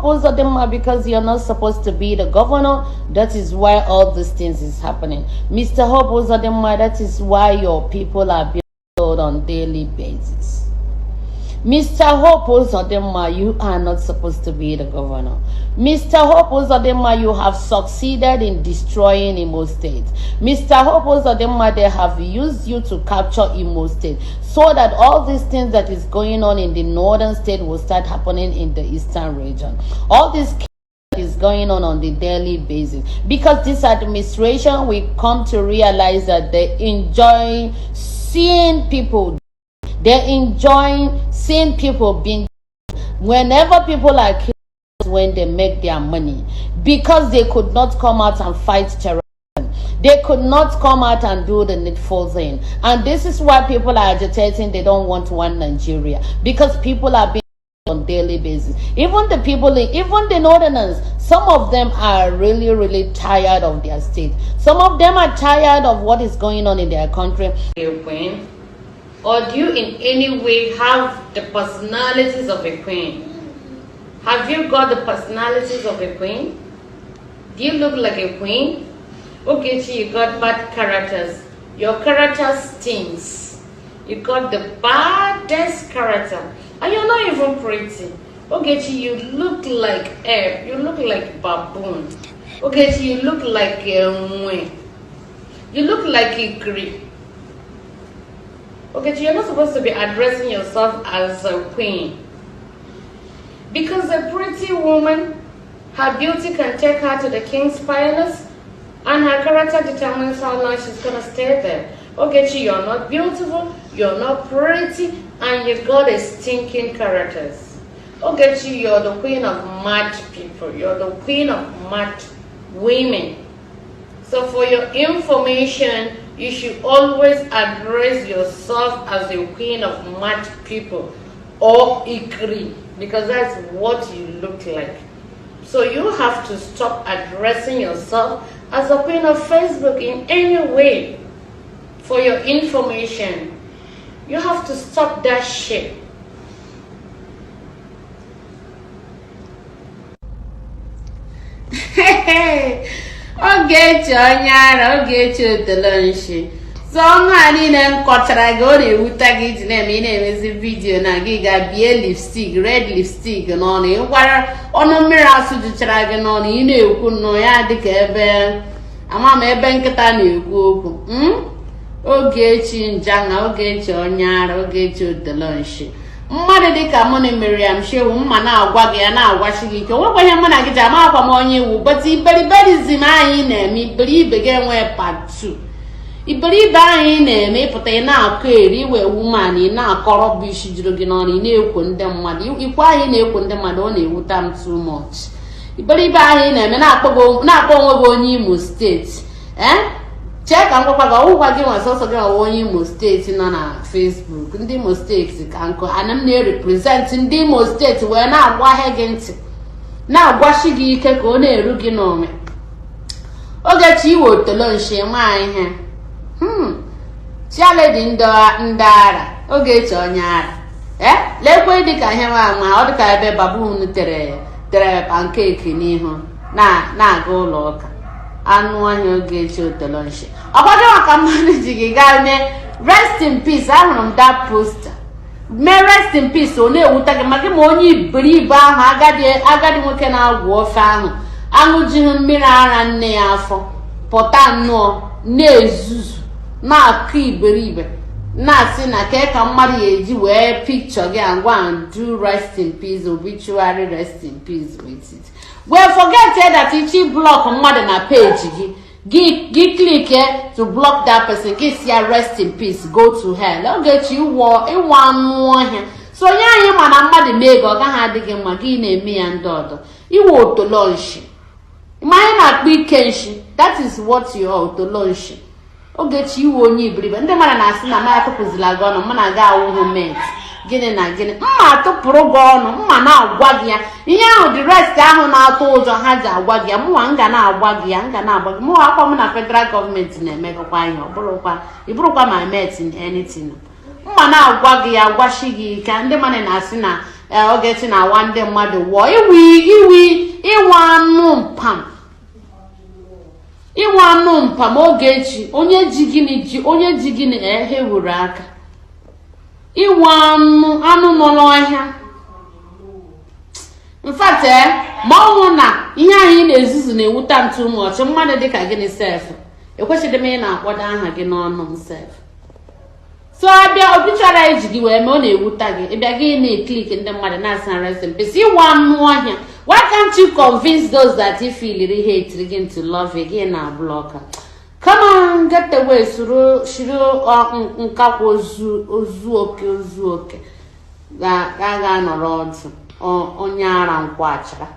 Uzodinma, because you're not supposed to be the governor, that is why all these things is happening. Mr. Hope Uzodinma, that is why your people are being killed on daily basis. Mr. Hope Uzodinma, you are not supposed to be the governor. Mr. Hope Uzodinma, you have succeeded in destroying Imo State. Mr. Hope Uzodinma, they have used you to capture Imo State so that all these things that is going on in the northern state will start happening in the eastern region. All this is going on the daily basis because this administration, we come to realize that they enjoy seeing people. They enjoy seeing people being, whenever people are killed, when they make their money, because they could not come out and fight terrorism. They could not come out and do the needful thing. And this is why people are agitating. They don't want one Nigeria, because people are being on daily basis. Even the people, even the northerners, some of them are really, really tired of their state. Some of them are tired of what is going on in their country. A queen? Or do you in any way have the personalities of a queen? Have you got the personalities of a queen? Do you look like a queen? Ogechi, you got bad characters. Your character stinks. You got the baddest character. And you're not even pretty. Ogechi, you look like ape. You look like baboon. Ogechi, you look like a mwe. You look like a gree. Ogechi, you're not supposed to be addressing yourself as a queen. Because a pretty woman, her beauty can take her to the king's palace, and her character determines how long she's going to stay there. Ogechi, you're not beautiful, you're not pretty, and you got a stinking characters. Ogechi, you're the queen of mad people. You're the queen of mad women. So for your information, you should always address yourself as the queen of mad people or Ikri, because that's what you look like. So you have to stop addressing yourself as a queen of Facebook in any way. For your information, you have to stop that shit. Ogechi onye ara, Ogechi otolonshi. So ọnụ a niile m kọchara gị, ọ na-ewute gị iji na-eme ị na-emezi video na gị ga bie lipstick, red lipstick n'ọnụ, ị gwara ọnụ mmiri asụ juchara gị n'ọnụ, ị na-ekwu nnọọ ya dịka ebe ama m ebe nkịta na-ekwu okwu. Ogechi njanga, Ogechi onye ara, Ogechi otolonshi. Mmadụ dịka mụ na Miriam Shehu mma na-agwa gị ya na-agwachi gị ike, onwekwa ihe mụ na gị ji ama akwa m onye iwu, but iberiberizm anyị na-eme, iberibe ga-enwe part 2. Iberibe anyị na-eme, ịpụta ị na-akọ eri iwe woman, ị na-akọ rubbish juru gị n'ọnụ, ị na-ekwo ndị mmadụ, ikwe anyị na-ekwo ndị mmadụ, ọ na-ewute m too much. Iberibe anyị na-eme, na-akpọ onwe gị onye Imo steeti, chee ka m gwakwa gị, ọwụkwa gị nwa sọsọ gị nwa onye Imo steeti nọ na Facebook. Ndị Imo steeti ka nkụ ana m na-erepresent ndị Imo steeti wee na-agbaghe gị ntị, na-agwachi gị ike ka ọ na-eru gị n'ome. Ogechi iwe otolonshi nwa ihe chialedi ndị ara, Ogechi onye ara, lekwe dịka ihe nwa ama ọ dịka ebe baboon tere pancake n'ihu na-aga ụlọ ụka. Anụ ọhịa Ogechi otolonshi, ọkwado maka mmadụ ji gị gaa mee rest in peace. Ahụrụ m that poster mee rest in peace, ọ na-ewute gị maka ma onye iberibe ahụ agadi nwoke na-agwụ ofe ahụ aṅụjighị mmiri ara nne ya afọ pụta nnọọ na-ezuzu na-akụ iberibe na-asị na ka mmadụ ya eji wee picture gị and go and do rest in peace, obituary rest in peace with it. Well, forget that ichi block mmadụ na page gị, gị click to block that person, gị si ya rest in peace, go to hell. Ogechi ịwụ anụ ọhịa. So onye anyị ma na mmadụ mee gị ọ gaghị adị gị mma, gị na-eme ya ndị ọdọ iwe otolonshi. Ma anyị na-akpọ ike nshi, that is what you are, otolonshi. Ogechi iwe onye iberibe. Ndị mmadụ na-asị na maya tụpụzila gị ọnụ, mụ na gị awụhụ mate gịnị na gịnị, mma tụpụrụ gị ọnụ, mma na-agwa gị ya ihe ahụ, the rest ahụ na-atụ ụjọ ha ji agwa gị ya, mụnwa m ga na-agwa gị ya, m ga na-agwa gị. Mụnwa akwa m na federal gọọmenti na-emekọkwa ihe, ọ bụrụkwa my mate in anything, mma na-agwa gị ya, gwachi gị ike. Ndị mmadụ na-asị na Ogechi na-awa ndị mmadụ wụọ iwi iwi ịwa anụ mpam, ịwa anụ mpam. Ogechi, onye ji gịnị ji onye ji gịnị ehe wuru aka ịwa anụ, anụ nọ n'ọhịa. In fact, ma ọ hụ na ihe ahụ ị na-ezuzu na-ewuta m too much. Mmadụ dịka gịnị sef, ekwesịghị m ị na-akpọdo aha gị n'ọnụ m sef. So abịa obituary iji gị wee mee, ọ na-ewuta gị. Ịbịa gị na-eclick ndị mmadụ na-asị rest in peace, ịwa anụ ọhịa. Why can't you convince those that if you hate gị to love you? Gị na block. Come on, get away. Soro shiri nkakwa ozu ozu oke ozu oke ga ga nọrọ ọdụ. Onye ara nkwụ achara.